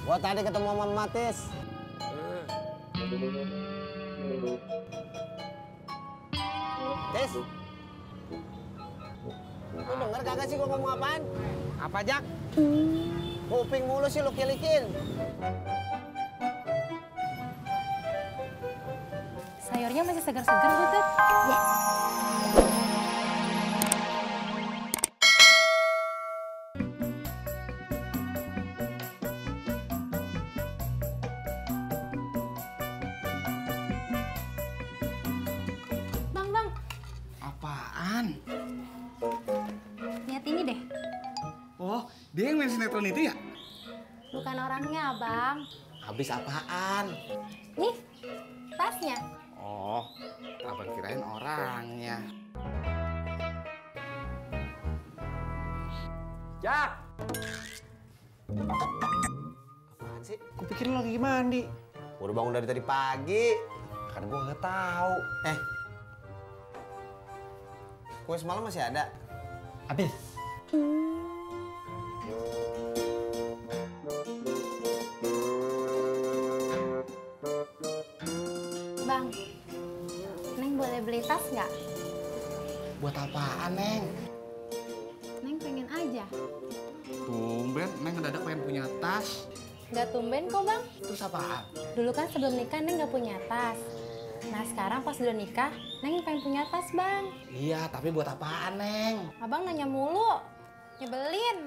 Gua tadi ketemu sama Matis. Tis, lu denger kagak sih gua ngomong apaan? Apa, Jak? Kuping mulu sih lu kilikin. Sayurnya masih segar-segar, Butut. Ya. Bang. Apaan? Lihat ini deh. Oh, dia yang main sinetron itu ya? Bukan orangnya, Bang. Habis apaan? Nih, tasnya. Oh, abang kirain orangnya. Jak! Apaan sih? Gue pikir lo lagi mandi. Gua udah bangun dari tadi pagi. Kan gue nggak tahu. Kue semalam masih ada? Habis. Bang, Neng boleh beli tas nggak? Buat apaan, Neng? Neng pengen aja. Tumben, Neng ngedadak pengen punya tas. Nggak tumben kok, Bang. Terus apaan? Dulu kan sebelum nikah Neng nggak punya tas. Nah sekarang pas udah nikah, Neng pengen punya tas, Bang. Iya, tapi buat apaan, Neng? Abang nanya mulu. Nyebelin.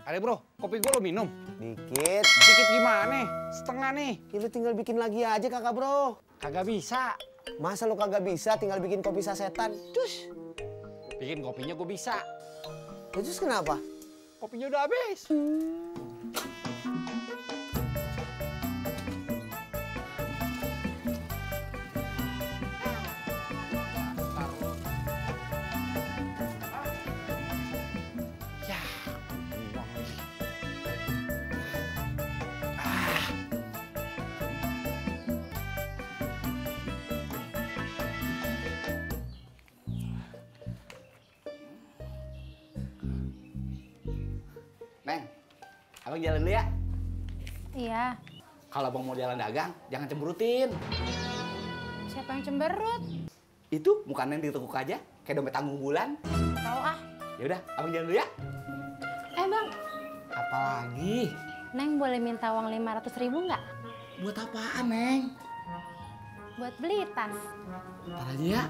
Ada bro, kopi gue lo minum? Dikit. Dikit gimana? Setengah nih. Ya, lu tinggal bikin lagi aja kakak bro. Kagak bisa. Masa lu kagak bisa tinggal bikin kopi sasetan? Cus. Bikin kopinya gue bisa. Ya, terus kenapa? Kopinya udah habis. Ya, buang lagi. Neng, abang jalan dulu ya. Iya. Kalau abang mau jalan dagang, jangan cemberutin. Siapa yang cemberut? Itu muka Neng ditekuk aja, kayak dompet tanggung bulan. Tahu ah. Ya udah, abang jalan dulu ya. Bang, Apalagi? Neng boleh minta uang 500.000 nggak? Buat apaan, Neng? Buat beli tas. Ntar aja ya,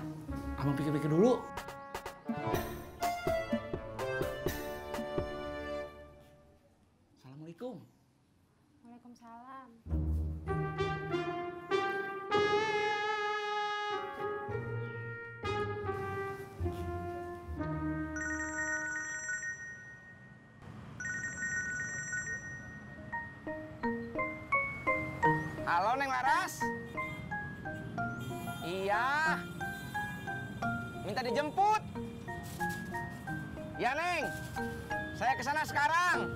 abang pikir-pikir dulu. Assalamualaikum. Waalaikumsalam. Halo, Neng Laras. Iya. Minta dijemput. Ya, Neng. Saya kesana sekarang.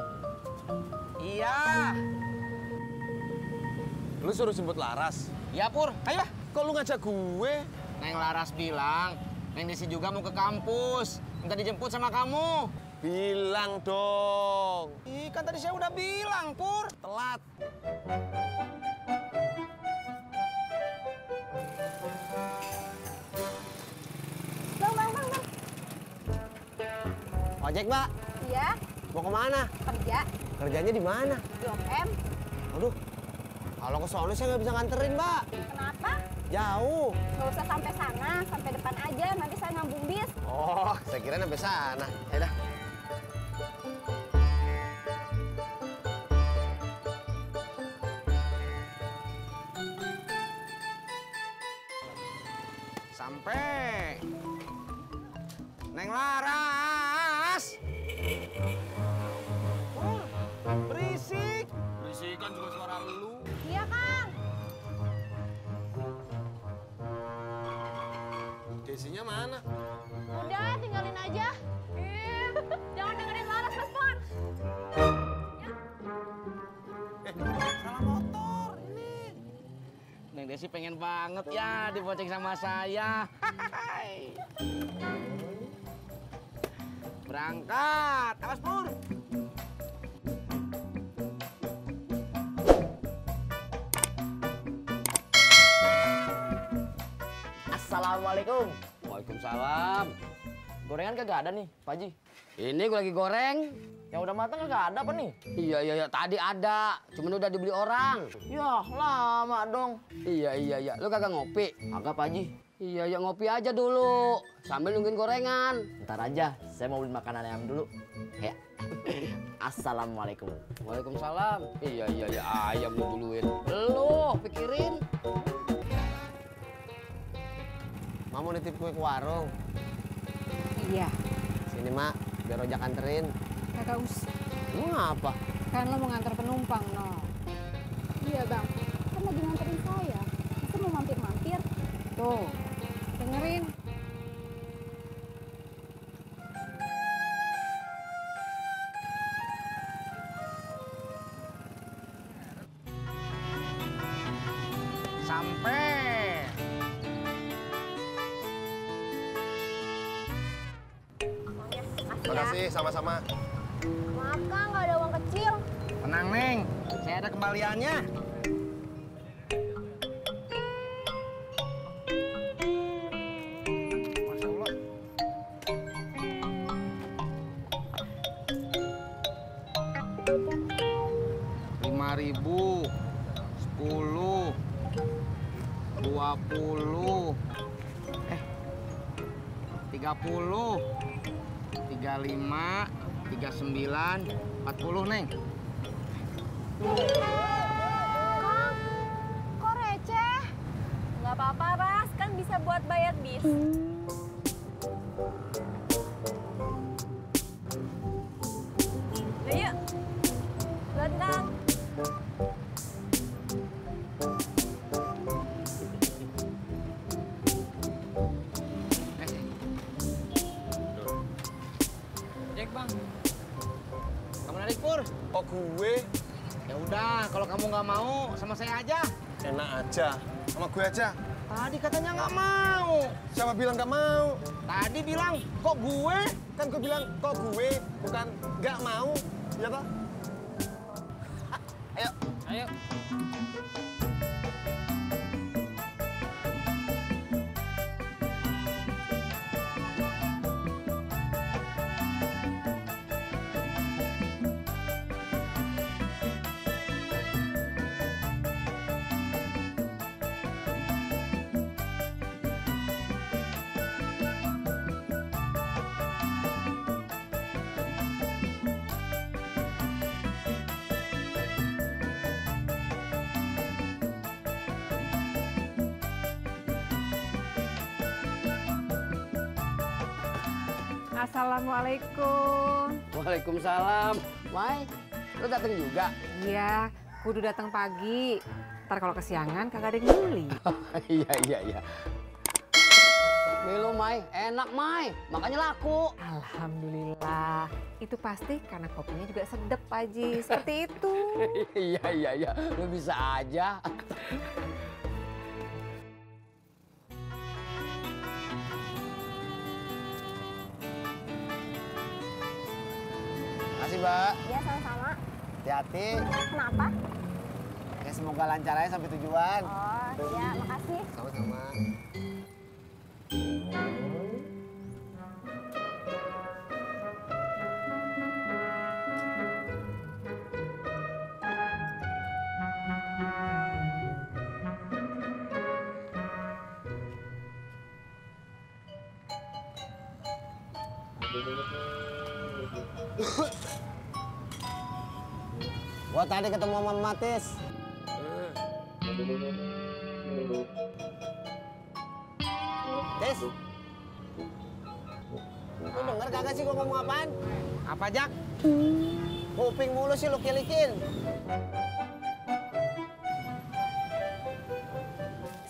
Iya. Lu suruh jemput Laras? Ya, Pur. Ayo. Kok lu ngajak gue? Neng Laras bilang, Neng Desi juga mau ke kampus. Minta dijemput sama kamu. Bilang dong. Ih, kan tadi saya udah bilang, Pur. Telat. Bang. Ojek, Mbak. Iya, Mau kemana? kerja. Kerjanya di mana? Di OM. Aduh. Kalau ke sono saya nggak bisa nganterin, Mbak. Kenapa? Jauh. Nggak usah sampai sana, sampai depan aja. Nanti saya ngambung bis. Oh, saya kira sampai sana. Ya dah. Sampai. Neng Laras. Berisik. Berisikan juga suara lu. Iya, Kang. Desinya mana? Udah, tinggalin aja. Jangan dengerin Laras, Mas Pon. Ya. sih pengen banget ya dibonceng sama saya. Berangkat, awas Pur. Assalamualaikum. Waalaikumsalam. Gorengan kagak ada nih, Pak Haji. Ini gue lagi goreng. Yang udah matang kagak ada apa nih? Iya, tadi ada. Cuman udah dibeli orang. Ya, lama dong. Iya. Lu kagak ngopi? Kagak, Pak Haji. Iya, ngopi aja dulu. Sambil nungguin gorengan. Ntar aja, saya mau beli makanan ayam dulu. Ya. Assalamualaikum. Waalaikumsalam. Iya, ayam lu duluin. Lu pikirin. Mau nitip kue ke warung. Iya, Sini mak, biar ojek anterin. kagak usah. Lu ngapa? Kan lo mau nganter penumpang, no. Iya bang, kan lagi nganterin saya. Masa mau mampir-mampir? Tuh, dengerin. Sampai. Makasih, sama-sama. Maaf kang, nggak ada uang kecil. Tenang, Neng. Saya ada kembaliannya. Masya Allah. 5.000, 10, 20, 30, 35, 39, 40, Neng. Kang, kok receh? Nggak apa-apa Ras, kan bisa buat bayar bis. Udah yuk, buat Kang. Cek, Bang. Kamu narik, Pur? Oh gue? Ya udah, kalau kamu nggak mau, sama saya aja. Enak aja. Sama gue aja. Tadi katanya nggak mau. Siapa bilang nggak mau? Tadi bilang, kok gue? Kan gue bilang kok gue, bukan nggak mau. Iya toh? Ayo. Ayo. Assalamualaikum. Waalaikumsalam. Mai, lu datang juga? Iya, kudu datang pagi. Ntar kalau kesiangan kagak ada yang beli. Iya. Milo, Mai. Enak, Mai. Makanya laku. Alhamdulillah. Itu pasti karena kopinya juga sedep, Pak Haji. Seperti itu. Iya. Lu bisa aja. Makasih, Mbak. Iya sama-sama. Hati-hati. Kenapa? Ya semoga lancar aja sampai tujuan. Oh iya, makasih. Sama-sama. Gua tadi ketemu sama Matis. Tis. Lu denger kagak sih gua ngomong apaan? Apa, Jak? Kuping mulu sih lu kilikin.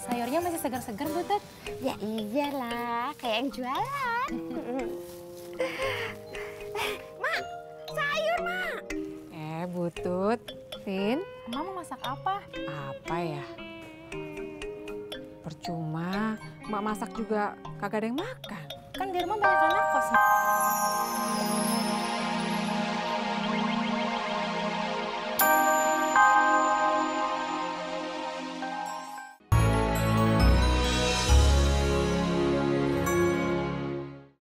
Sayurnya masih segar-segar, Butet. Ya iyalah, kayak yang jualan. Mak, sayur, Mak. Butut, Tin, Mama mau masak apa? apa ya? Percuma, Mak masak juga kagak ada yang makan. Kan di rumah banyak anak kos.